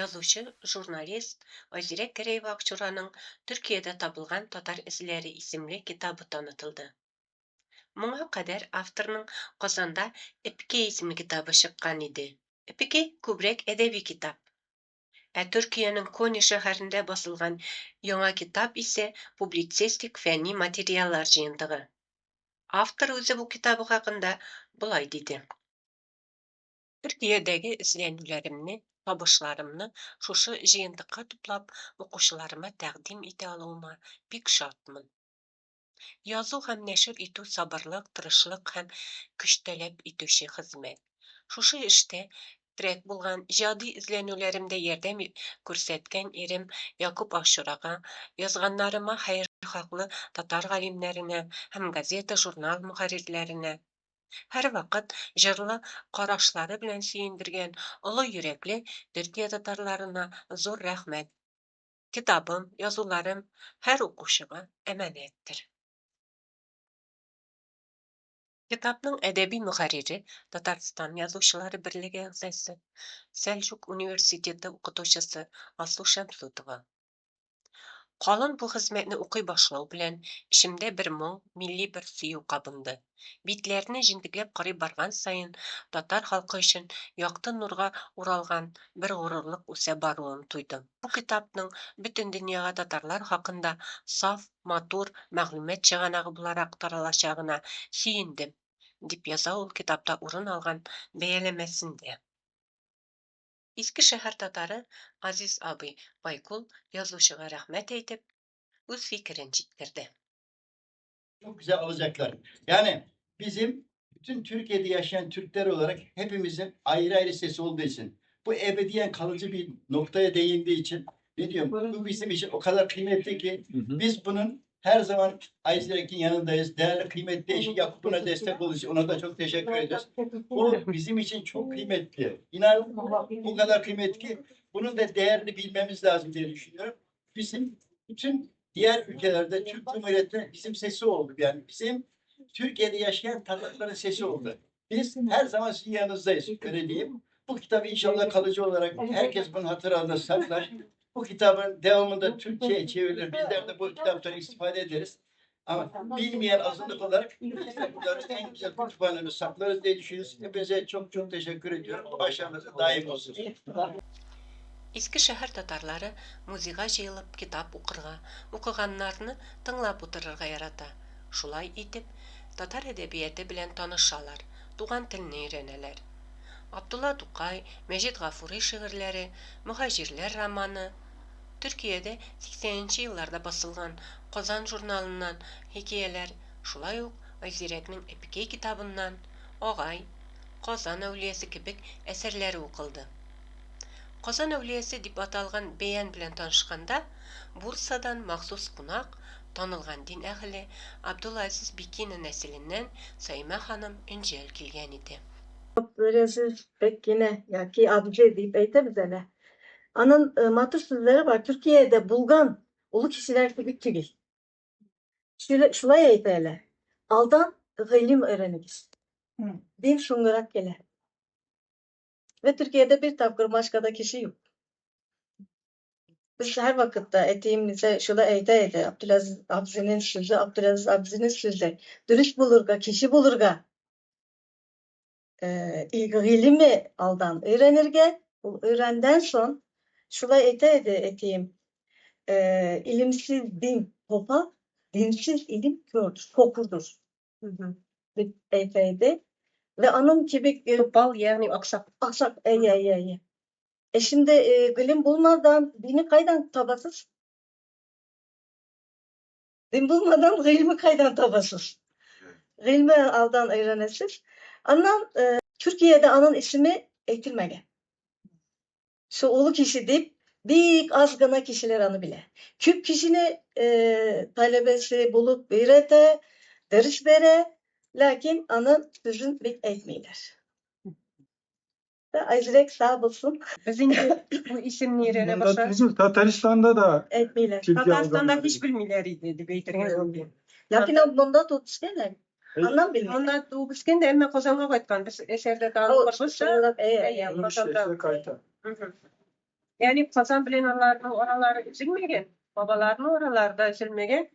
язучы, журналист Айзирәк Гәрәева-Акчураның Төркиядә табылган татар эзләре исемле китабы танытылды. Моңа кадәр авторның Казанда Эпикей исемле китабы чыккан иде. Эпикей күбрәк әдәби китап. Ә Төркиянең Кони шәһәрендә басылган яңа китап исә публицистик фәнни материаллар җыентыгы. Автор үзе бу китабы хакында болай диде. Төркиядәге эзләнүләремне, табышларымны шушы җыентыкка туплап, укучыларыма тәкъдим итә алуыма бик шатмын. Язу һәм нәшер итү сабырлык, тырышлык һәм көч таләп итүче хезмәт. Шушы эштә терәк булган, иҗади эзләнүләремдә ярдәм күрсәткән ирем Якуб Акчурага, язганнарыма хәерхаһлы татар галимнәренә һәм газета-журнал мөхәррирләренә, һәрвакыт җырлы карашлары белән сөендергән олы йөрәкле Төркия татарларына зур рәхмәт. Китабым, язуларым һәр укучыга әманәттер. Китапның әдәби мөхәррире Татарстан Язучылары берлеге әгъзасы, Сәлҗүк университеты укытучысы Алсу Шәмсутова. Калын бу хезмәтне укый башлау белән, эчемдә бер моң, милли бер сөю кабынды. Битләрне җентекләп карый барган саен, татар халкы өчен якты нурга уралган бер горурлык үсә баруын тойдым. Бу китапның бөтен дөньяга татарлар хакында саф, матур мәгълүмат чыганагы буларак таралачагына сөендем, дип яза ул китапта урын алган бәяләмәсендә. Иске шәһәр татары Азиз абый Байкул язучыга рәхмәт әйтеп, үз фикерен җиткерде. Çok güzel alacaklar. Yani bizim bütün Türkiye'de yaşayan Türkler olarak hepimizin ayrı ayrı sesi olduğu için bu ebediyen kalıcı bir noktaya değindiği için ne diyorum, bu bizim için o kadar kıymetli ki biz bunun her zaman Ayzirek'in yanındayız. Değerli kıymetli eşi Yakup'una destek olduğu için ona da çok teşekkür ediyoruz. Bu bizim için çok kıymetli. İnan bu kadar kıymetli ki bunun da değerini bilmemiz lazım diye düşünüyorum. Bizim bütün diğer ülkelerde Türk Cumhuriyeti bizim sesi oldu. Yani bizim Türkiye'de yaşayan Tatarların sesi oldu. Biz her zaman sizin yanınızdayız. Öyle diyeyim. Bu kitabı inşallah kalıcı olarak herkes bunun hatırında saklar. Bu kitabın devamında Türkçe'ye çevrilir. Bizler de bu kitaptan istifade ederiz. Ama bilmeyen azınlık olarak biz de bunları en güzel kütüphanemizi saklarız diye düşünüyoruz. Hepinize çok çok teşekkür ediyorum. Başarınız daim olsun. Иске шәһәр татарлары музейга җыелып китап укырга, укыганнарны тыңлап утырырга ярата. Шулай итеп, татар әдәбияты белән танышалар, туган телне өйрәнәләр. Абдулла Тукай, Мәҗит Гафури шигырьләре, Мөһаҗирләр романы, Төркиядә 80 нче елларда басылган Казан журналыннан хикәяләр, шулай ук Айзирәкнең Эпикей китабыннан Агай, Казан әүлиясе кебек әсәрләре укылды. Казан әүлиясе дип аталган бәян белән танышканда, Бурсадан махсус кунак, танылган дин әһеле Абдулазиз Бикина нәселеннән Саимә ханым Өнҗәл килгән иде. Абдулазиз Беккине яки Абдже дип әйтәбез әле. Аның матур сүзләре бар. Төркиядә булган олы кешеләр кебек түгел. Шулай әйтә әле. Алдан гыйлем өйрәнегез. Дин шуңарак килә. Ve Türkiye'de bir тапкыр башка кеше юк. Без һәрвакытта әтием bize шулай әйтә иде. Абдулазиз абзинең сүзе, Абдулазиз абзинең сүзе. Дөрес булырга, кеше булырга, гыйлеме алдан өйрәнергә, ул өйрәндән соң шулай әйтә иде әтием. İlimsiz din topal, dinsiz ilim kördür, sokurdur. Дип әйтә иде. Ve аның кебек Тупал, ягъни аксак. Аксак, әйе, әйе, әйе. Şimdi гыйлем булмадан дине кайдан табасыз? Din bulmadan гыйльме кайдан табасыз? Гыйльме алдан өйрәнәсез. Аннан Türkiye'de аның исеме әйтелмәгән. Şu ulu кеше дип бик аз гына кешеләр аны белә. Күп кешене таләбәсе булып өйрәтә, дәрес бирә, ләкин аның сүзен бик әйтмиләр. Айзирәк сау булсын. Без инде бу исемне өйрәнә Монда башлагач, түгел, Татарстанда да Әйтмиләр. Türkiye Татарстанда alganlar. һич белмиләр иде дип әйтергә мөмкин. Ләкин ул монда туып үскән. Аннан белмиләр. Монда туып үскән дә, әмма Казанга кайткан. Без әсәрдә танып калбызча, Әйе, әйе, Казанда. Kayta. Мгм. Ягъни Казан белән аларның аралары өзелмәгән, бабаларының аралары да өзелмәгән.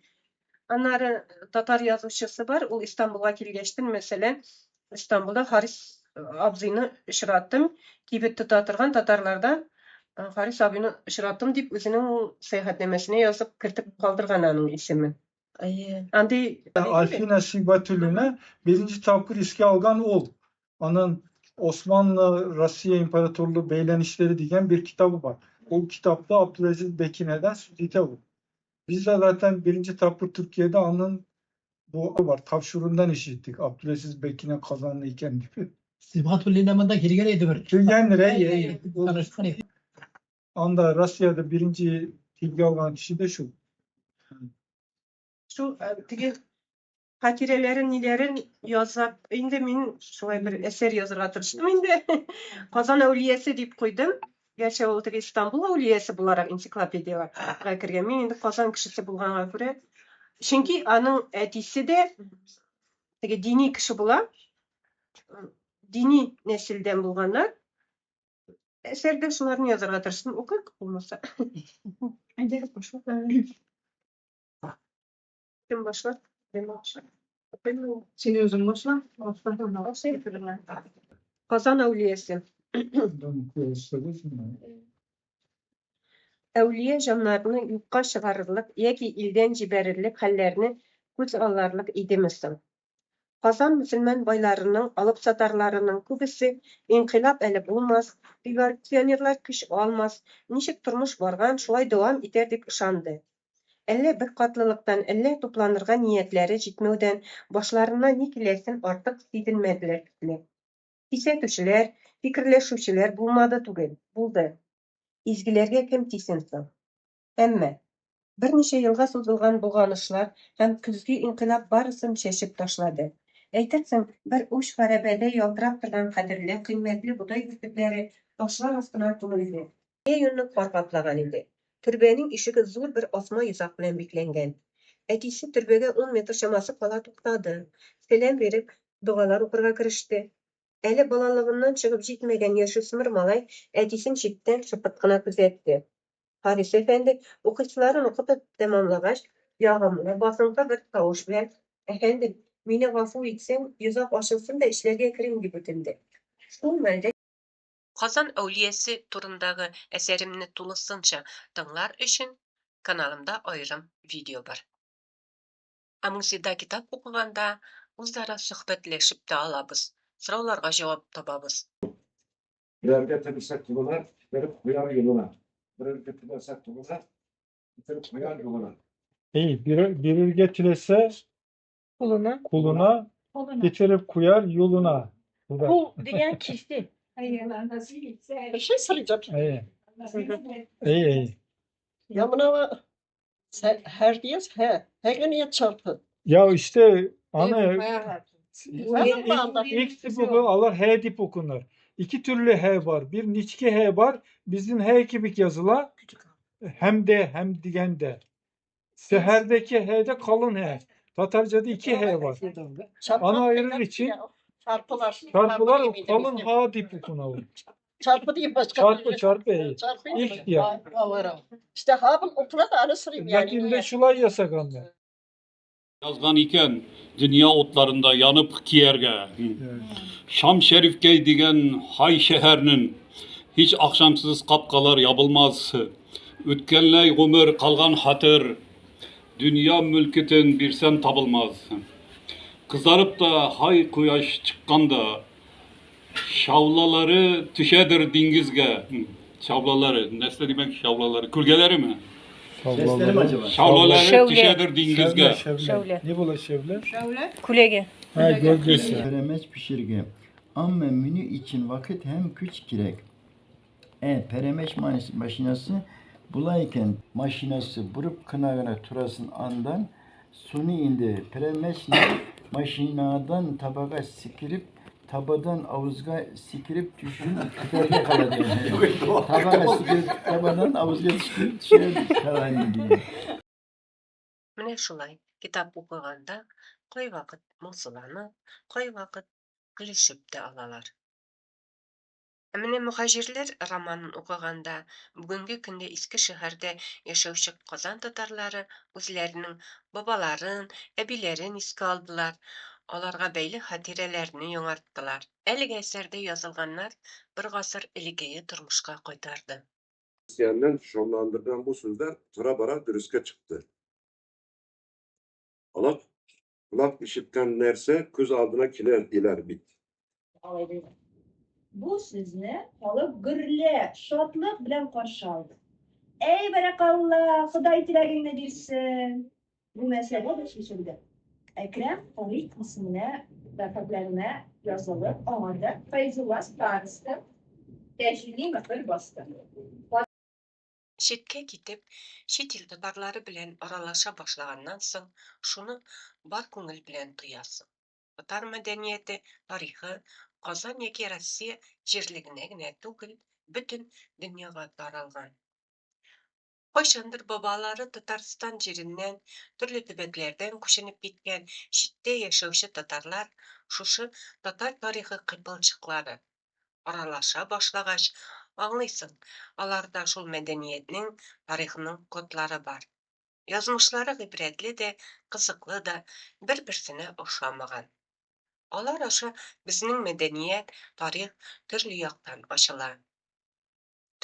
Аннары татар язучысы бар, ул Истанбулга килгәчтен, мәсәлән, Истанбулда Харис абзыйны очраттым, кибет тота торган татарлардан Харис абыйны очраттым дип үзенең сәяхәтнамәсенә язып кертеп калдырган аның исемен. Әйе. Андый Alfina Sigbatulina birinci tapkır iski algan ol. Onun Osmanlı Rusya İmparatorluğu Beylenişleri diyen bir kitabı var. O kitapta Abdülaziz Bekine'den süzite bu. Biz de zaten birinci tapkır Türkiye'de onun bu var. Tavşurundan işittik. Abdülaziz Bekine kazanlı iken gibi. Sibgatullina mında kelgan edi bir. Kelgan Tanışgan edi. Anda Rusya'da birinci tilgi algan kişi de şu. Шул теге хатирәләрен, ниләрен язып, инде мин шулай бер әсәр язырга тырыштым инде. Казан әүлиясе дип куйдым. Гәрчә ул теге Истанбул әүлиясе буларак энциклопедиягә кергән. Мин инде Казан кешесе булганга күрә, чөнки аның әтисе дә теге дини кеше була. Дини нәселдән булганнар. Әсәрдә шуларны язарга тырыштым. Укыйк булмаса. Әйдәгез башла. Кем башлар? Кем башлар? Укыймы? Син үзең башла. Казан әүлиясе. Әүлия җаннарны юкка чыгарырлык яки илдән җибәрерлек хәлләрне күз алларлык идеме соң? Казан мөселман байларының, алыпсатарларының күбесе инкыйлаб әле булмас, революционерлар көч алмас, ничек тормыш барган, шулай дәвам итәр дип ышанды. Әллә беркатлылыктан, әллә тупланырга ниятләре җитмәүдән башларына ни киләсен артык сизенмәделәр төсле. Кисәтүчеләр, фикерләшүчеләр булмады түгел, булды. Изгеләргә кем тисен соң? Әмма берничә елга сузылган болганышлар һәм көзге инкыйлаб барысын чәчеп ташлады. Әйтерсең, бер уч хәрабәдә ялтырап торган кадерле, кыйммәтле бодай бөртекләре ташлар астына күмелде. Тирә-юньне кар каплаган иде. Төрбәнең ишеге зур бер асма йозак белән бикләнгән. Әтисе төрбәгә ун метр чамасы кала туктады. Сәлам биреп, догалар укырга кереште. Әле балалыгыннан чыгып җитмәгән яшүсмер малай әтисен читтән шыпырт кына күзәтте. Харис әфәнде, укыйсыларын укытып тәмамлагач, ягымлы, басынкы бер тавыш белән: "Әфәндем, мине гафу итсәң, йозак ачылсын да эшләргә керим", дип үтенде. Шул мәлдә Казан әүлиясе турындагы әсәремне тулысынча тыңлар өчен каналымда аерым видео бар. Ә музейда китап укыганда үзара сөхбәтләшеп тә алабыз, сорауларга җавап табабыз. Берәргә теләсә кулына, китереп куяр юлына. Берәргә теләсә кулына, китереп куяр юлына. İyi, bir, tilese Kuluna. kuluna getirip koyar yoluna. Bu da. Kul diyen kişi. Bir şey soracağım. İyi, iyi, iyi. Ya buna sen her diyez he. Her niye çarpı? Ya işte ana İlk, ilk tip oku, Allah H dip okunur. İki türlü H var. Bir niçki H var. Bizim H gibi yazıla hem de hem digen de. Seherdeki H'de kalın H. Tatarca'da iki H var. Ana ayırır için Çarpılar. çarpılar o kalın H dip okunur. Çarpı değil başka. Çarpı çarpı iyi. Çarpı. İlk ya. İşte ha bu okula da arı sırayım yani. Latin'de şulay yasak anlar. Yazgan iken dünya otlarında yanıp kiyerge. Şam Şerifkey digen hay şeherinin hiç akşamsız kapkalar yapılmaz. Ötkenley ömür kalgan hatır. Dünya mülkütün bir sen tapılmaz. Kızarıp da hay kuyaş çıkkan da şavlaları düşedir dingizge. Şavlaları, nesne demek şavlaları, külgeleri mi? Sesleri mi acaba? Şavlaları Şevle. düşedir dingizge. Şevle, şevle. Şevle. Ne bu la şevle? Kulege. Ha gölgesi. Peremeç pişirge. Amma münü için vakit hem güç gerek. Peremeç maşinası bulayken maşinası burup kınağına turasın andan sunu indi. Peremeçle maşinadan tabağa sikirip tabadan avuzga sikirip düşün küterge kaladı. Tabağa sikirip tabadan avuzga sikirip düşer kaladı diye. Менә шулай, китап укыганда кайвакыт моңсуланып, кайвакыт көлешеп тә алалар. Ә менә Мөһаҗирләр романын укыганда, бүгенге көндә Иске шәһәрдә яшәүче Казан татарлары үзләренең бабаларын, әбиләрен искә алдылар, аларга бәйле хатирәләрне яңарттылар. Әлеге әсәрдә язылганнар бер гасыр элеккеге тормышка кайтарды. İsteyenler sonlandırılan bu sözler tura bara dürüstke çıktı. Alak, kulak işitken nerse köz aldına kiler iler bit. Алай Бу сүзне халык гөрләп, шатлык белән каршы алды. Әй, бәрәкалла, Ходай теләгеңне бирсен. Бу мәсьәлә дә чишелде. Әкрәм Фәрит исеменә ләкабләренә язылып, аңа да Фәйзулла староста тәҗили мөһер басты. Читкә китеп, чит ил татарлары белән аралаша башлаганнан соң, шуны бар күңел белән тоясың. Татар мәдәнияте, тарихы Казан яки Россия җирлегенә генә түгел, бөтен дөньяга таралган. Кайчандыр бабалары Татарстан җиреннән, төрле төбәкләрдән күченеп киткән читтә яшәүче татарлар шушы татар тарихы кыйпылчыклары. Аралаша башлагач, аңлыйсың, аларда шул мәдәниятнең, тарихның кодлары бар. Язмышлары гыйбрәтле дә, кызыклы да, бер-берсенә охшамаган. Алар аша безнең мәдәният, тарих төрле яктан ачыла.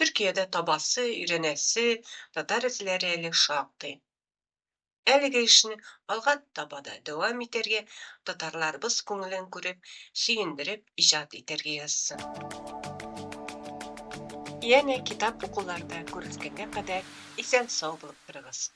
Төркиядә табасы, өйрәнәсе татар эзләре әле шактый. Әлеге эшне алга таба да дәвам итәргә, татарларыбыз күңелен күреп, сөендереп иҗат итәргә язсын. Янә китап укуларда күрешкәнгә кадәр исән-сау булып торыгыз.